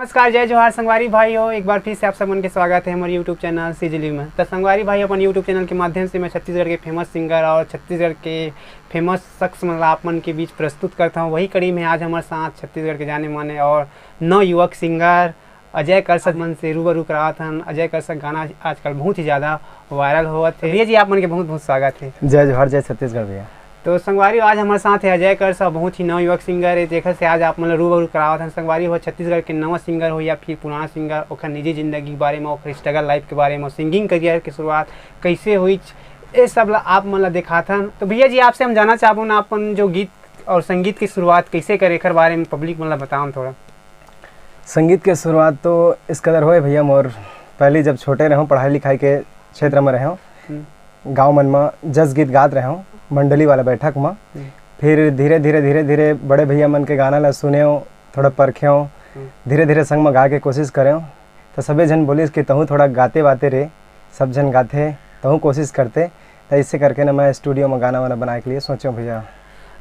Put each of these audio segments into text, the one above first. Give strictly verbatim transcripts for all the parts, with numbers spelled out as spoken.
नमस्कार, जय जोहार संगवारी भाई हो। एक बार फिर से आप सब मन के स्वागत है हमारे YouTube चैनल सीजली में। तो संगवारी भाई, अपन YouTube चैनल के माध्यम से मैं छत्तीसगढ़ के फेमस सिंगर और छत्तीसगढ़ के फेमस शख्स मन ला आप मन के बीच प्रस्तुत करता हूँ। वही कड़ी में आज हमारे साथ छत्तीसगढ़ के जाने माने और नव युवक सिंगर अजय करसक मन से रूबरू करावत हन। अजय करसक गाना आजकल बहुत ही ज़्यादा वायरल होवत है। भैया जी, आप मन के बहुत बहुत स्वागत है। जय जोहार, जय छत्तीसगढ़ भैया। तो संगवारी, आज हमारे साथ है अजय करसक, बहुत ही नव युवक सिंगर है, जेकर से आज आप मन ला रूबरू करावत हन। संगवारी हो, छत्तीसगढ़ के नवा सिंगर हो या फिर पुराना सिंगर, ओकर निजी जिंदगी के बारे में, ओकर स्ट्रगल लाइफ के बारे में, सिंगिंग करियर के शुरुआत कैसे हुई, ये सब ला आप मन ला दिखात हन। तो भैया जी, आपसे हम जानना चाहबो ना, अपन जो गीत और संगीत की शुरुआत कैसे करे, एकर बारे में पब्लिक मन ला बताओ थोड़ा। संगीत के शुरुआत तो इस कदर होए भैया, मोर पहली जब छोटे रहूँ, पढ़ाई लिखाई के क्षेत्र में रहूँ, हम्म। गाँव मन में जस गीत गात रहूँ, मंडली वाला बैठक में। हम्म। फिर धीरे धीरे धीरे धीरे बड़े भैया मन के गाना ला सुनेव, थोड़ा परखेव, हम्म। धीरे धीरे संग में गा के कोशिश करेव। तो सभी झन बोलिस कि तहूँ थोड़ा गाते वाते रे, सब झन गाथे, तहूँ कोशिश करते। तो इससे करके ना मैं स्टूडियो में गाना वाना बनाए के लिए सोचेव भैया।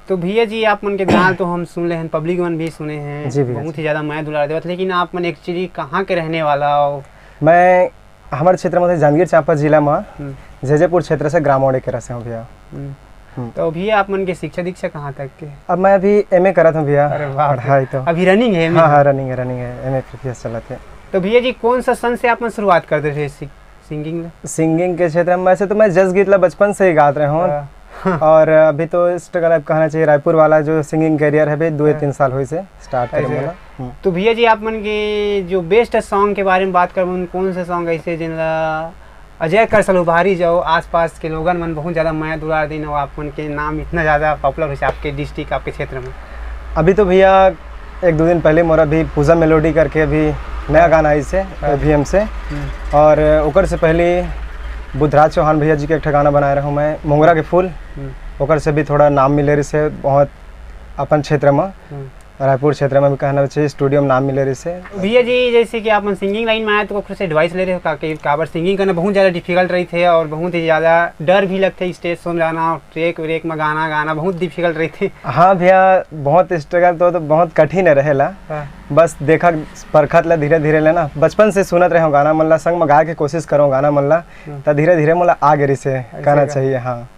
तो भैया जी, आप मन के गाना तो हम सुन ले हन, पब्लिक मन भी सुने हैं, जी भैया बहुत जी। ही ज़्यादा मया दुलार देवत, लेकिन आप मन एक्चुअली कहाँ के रहने वाला हो? मैं हमारे क्षेत्र में से जांजगीर चांपा जिला में हम्म। जैजेपुर क्षेत्र से ग्राम ओड़े के रसे हूँ भैया। हम्म। हम्म। तो भैया, आप मन के शिक्षा दीक्षा कहाँ तक के? अब मैं अभी एमए करत हूँ भैया। अरे वाह। पढ़ाई तो अभी रनिंग है, एमए? हाँ, हाँ, रनिंग है, रनिंग है, एमए प्रीवियस चलत है। तो भैया जी, कौन सा सन से आप मन शुरुआत कर दे रहे सिंगिंग में? सिंगिंग के क्षेत्र में वैसे तो मैं जस गीत ला बचपन से ही गात रहे हूँ। हाँ। और अभी तो स्ट्रगल, अब कहना चाहिए, रायपुर वाला जो सिंगिंग करियर है, अभी दो या हाँ। तीन साल हुई से स्टार्ट करे ऐसे मोला। हम्म। तो भैया जी, आप मन के जो बेस्ट सॉन्ग के बारे में बात करबो, कौन से सॉन्ग ऐसे जिनला अजय करसक उभारी जाओ, आसपास के लोगन मन बहुत ज़्यादा मया दुलार दिन, और आप मन के नाम इतना ज़्यादा पॉपुलर हो आपके डिस्ट्रिक्ट, आपके क्षेत्र में? अभी तो भैया, एक दो दिन पहले मोर अभी पूजा मेलोडी करके अभी नया गाना आई से हाँ। एवीएम से। हम्म। और ओकर से पहले बुधराज चौहान भैया जी के एक ठा गाना बनाए रहूँ मैं, मोंगरा के फूल। हम्म। ओकर से भी थोड़ा नाम मिले रही से बहुत अपन क्षेत्र में। हम्म। रायपुर क्षेत्र में भी कहना चाहिए, स्टूडियो में नाम मिले रही से। भैया जी, जैसे कि आप मन सिंगिंग लाइन में आए, तो कुछ एडवाइस ले रहे हो का कि काबर सिंगिंग करना बहुत ज़्यादा डिफिकल्ट रही थे और बहुत ही ज़्यादा डर भी लगते, स्टेज शो में जाना और ट्रैक व्रेक में गाना गाना बहुत डिफिकल्ट रही थे? हाँ भैया, बहुत स्ट्रगल तो, तो बहुत कठिन है रहेला। हाँ। बस देखा परखत ला धीरे धीरे लेना, बचपन से सुनत रहे गाना मन ला, संग में गाए के कोशिश करो गाना मन ला, हम्म। तो धीरे धीरे मोला आगे रही से ऐसे कहना का? चाहिए। हाँ,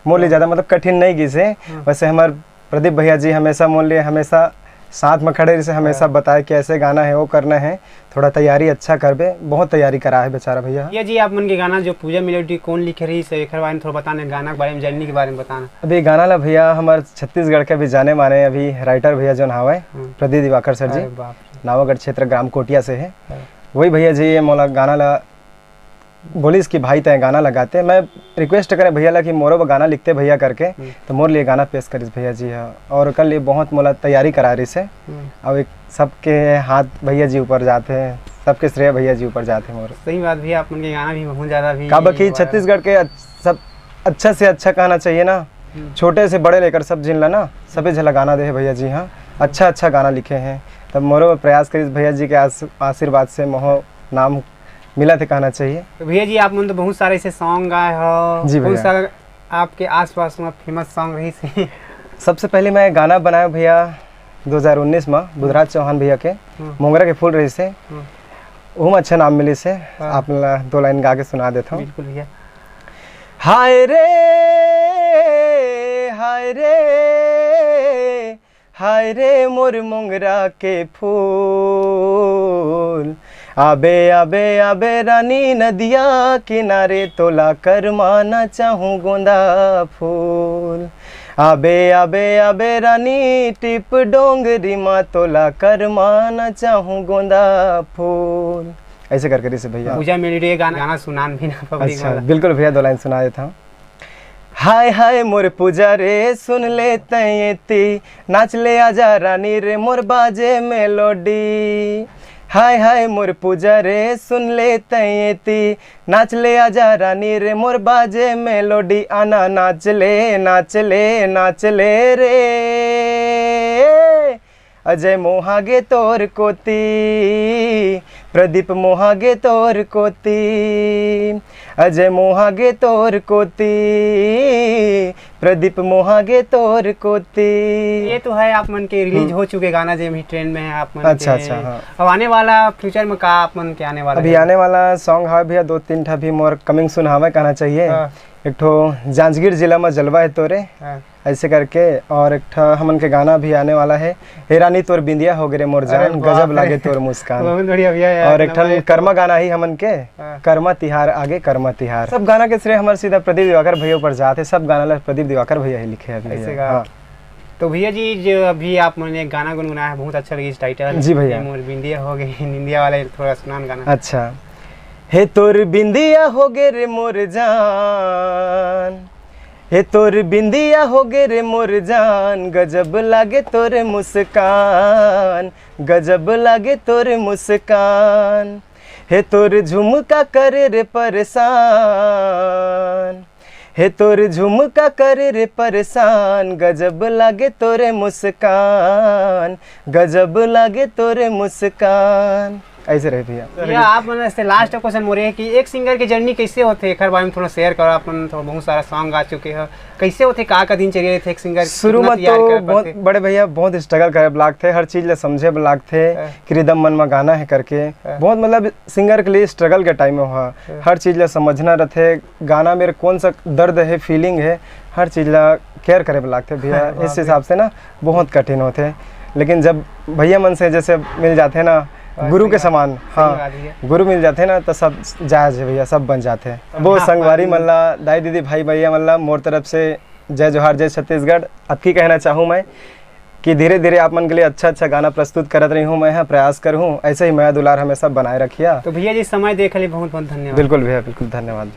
मोर लिए हाँ। ज़्यादा मतलब कठिन नहीं गिसे। हाँ। वैसे हमार प्रदीप भैया जी हमेशा मोर लिए हमेशा साथ में खड़े रहिसे, हमेशा हाँ। बताए कि ऐसे गाना है, वो करना है, थोड़ा तैयारी अच्छा करबे, बहुत तैयारी करा है बेचारा भैया। भैया जी, आप मन के गाना जो पूजा मेलोडी कौन लिखे रही से, एकर बारे में थोड़ा बताना, गाना के बारे में, जर्नी के बारे में बताना। अभी गाना ला भैया हमार छत्तीसगढ़ के भी जाने माने अभी राइटर भैया जोन हावय, हम्म। प्रदीप दिवाकर सर जी, अरे बाप रे। नावागढ़ क्षेत्र ग्राम कोटिया से है। हाँ। वही भैया जी ये मोला गाना ला बोलिस कि भाई तय गाना लगाते, मैं रिक्वेस्ट करे भैया ला कि मोरो बर गाना लिखते भैया करके, हम्म। तो मोर लिए गाना पेश करिस भैया जी हा, और ओकर लिए बहुत मोला तैयारी करा रही से। हम्म। और एक सबके हाथ भैया जी ऊपर जाते हैं, सबके श्रेय भैया जी ऊपर जाते हैं मोर। सही बात भैया, आप मन के गाना भी बहुत ज़्यादा भी काबर कि वायरल। छत्तीसगढ़ के अच्छ-, सब अच्छा से अच्छा कहना चाहिए ना, हम्म। छोटे से बड़े लेकर सब जिन ला ना, सभी झला गाना दे है भैया जी। हाँ, अच्छा अच्छा गाना लिखे हैं, तब मोरो प्रयास करिस भैया जी के आस-, आशीर्वाद से मोहो नाम मिला थे कहना चाहिए। तो भैया जी, आप मन तो बहुत सारे ऐसे सॉन्ग गाए हो, जी कौन भैया। सा आपके आसपास में फेमस सॉन्ग रही से? सबसे पहले मैं गाना बनाया भैया दो हज़ार उन्नीस में बुधराज चौहान भैया के हम्म। मोंगरा के फूल रही से, हम्म। वो में अच्छा नाम मिली से। हाँ। आप ला दो लाइन गा के सुना देता हूँ। बिल्कुल भैया। हाय रे, हाय रे, हाय रे मोर मोंगरा के फूल, आबे आबे आबे रानी नदिया किनारे, तोला करमाना चाहूँ गोंदा फूल। आबे आबे आबे रानी टिप डोंगरी मा, तोला करमाना चाहूँ गोंदा फूल। ऐसे करके रही से भैया। पूजा मेलोडी गाना, गाना सुनान भी ना पब्लिक अच्छा, वाला। बिल्कुल भैया, दो लाइन सुना देता हूँ। हाय हाय मोर पूजा रे, सुन ले तैं एती, नाच ले आजा रानी रे मोर बाजे मेलोडी। हाय हाय मोर पूजा रे, सुन ले तैं एती, नाच ले आजा रानी रे मोर बाजे मेलोडी। आना नाच ले, नाच ले, नाच ले रे। अजय मोहागे तोर कोती, प्रदीप मोहागे तोर कोती, अजय मोहागे तोर कोती, प्रदीप मोहा गे तोर कोती। ये तो है आप मन के रिलीज हम्म। हो चुके गाना, जेम ही ट्रेंड में है आप मन अच्छा, के। अच्छा, हाँ। अब आने वाला फ्यूचर में का आप मन के आने वाला अभी है? आने वाला सॉन्ग है भैया, दो तीन ठा भी मोर कमिंग सुन हवे कहना चाहिए। हाँ। एक ठो जांजगीर जिला में जलवा है तोरे, हाँ। ऐसे करके, और एक ठा हमन के गाना भी आने वाला है, हे रानी तोर बिंदिया हो गे रे मोर अरे जान, बाप गजब रे। लागे तोर मुस्कान। बहुत बढ़िया भैया यार, और एक एकदम ठन भाई। कर्मा गाना ही हमन के, हाँ। कर्मा तिहार आगे कर्मा तिहार। सब गाना के श्रेय हमर सीधा प्रदीप दिवाकर भैया ऊपर जात है, सब गाना ला प्रदीप दिवाकर भैया ही लिखे हैं अभी ऐसे भैया। का? हाँ। तो भैया जी, जो अभी आप मन एक गाना गुनगुनाया है, बहुत अच्छा लगी इस टाइटल। जी भैया। ये मोर बिंदिया हो गे निंदिया वाला, ये थोड़ा सुनान गाना। अच्छा। हे तोर बिंदिया हो गे रे मोर जान, हे तोर बिंदिया हो गे रे मोर जान, गजब लागे तोर मुस्कान, गजब लागे तोर मुस्कान। हे तोर झुमका करे रे परेशान, हे तोर झुमका करे रे परेशान, गजब लागे तोर मुस्कान, गजब लागे तोर मुस्कान। ऐसे रहे भैया। भैया, आप मन से लास्ट क्वेश्चन मोर ये कि एक सिंगर की जर्नी कैसे होथे, एकर बारे में थोड़ा शेयर करो। आप मन तो बहुत सारा सॉन्ग गा चुके हो, कैसे होथे, का का दिनचर्या रहिथे एक सिंगर, शुरू कितना में तैयार तो करे बहुत पड़थे? बड़े भैया, बहुत स्ट्रगल करे लागथे, हर चीज ला समझे लागथे हाँ। कि रिदम मन में गाना है करके। हाँ। बहुत मतलब सिंगर के लिए स्ट्रगल के टाइम में हुआ, हाँ। हर चीज ला समझना रहथे, गाना मेरे कौन सा दर्द है, फीलिंग है, हर चीज ला केयर करे लागथे भैया। हाँ, इस बाप रे। हिसाब से ना बहुत कठिन होथे, लेकिन जब भैया मन से जैसे मिल जाथे ना, हाँ, गुरु सही के बात, समान, सही हाँ, बात है। गुरु मिल जाथे ना, तो सब जायज है भैया, सब बन जाथे। वो हाँ, संगवारी हाँ। मन ला, दाई दीदी, भाई भैया मन ला मोर तरफ से जय जोहार, जय छत्तीसगढ़। अब की कहना चाहूँ मैं कि धीरे-धीरे आप मन के लिए अच्छा-अच्छा गाना प्रस्तुत करत रही हूँ मैं, हाँ, प्रयास कर हूँ, ऐसे ही मया दुलार हमेशा बनाए रखिया। तो भैया जी, समय देखे लिए बहुत-बहुत धन्यवाद। बिल्कुल भैया, बिल्कुल, धन्यवाद।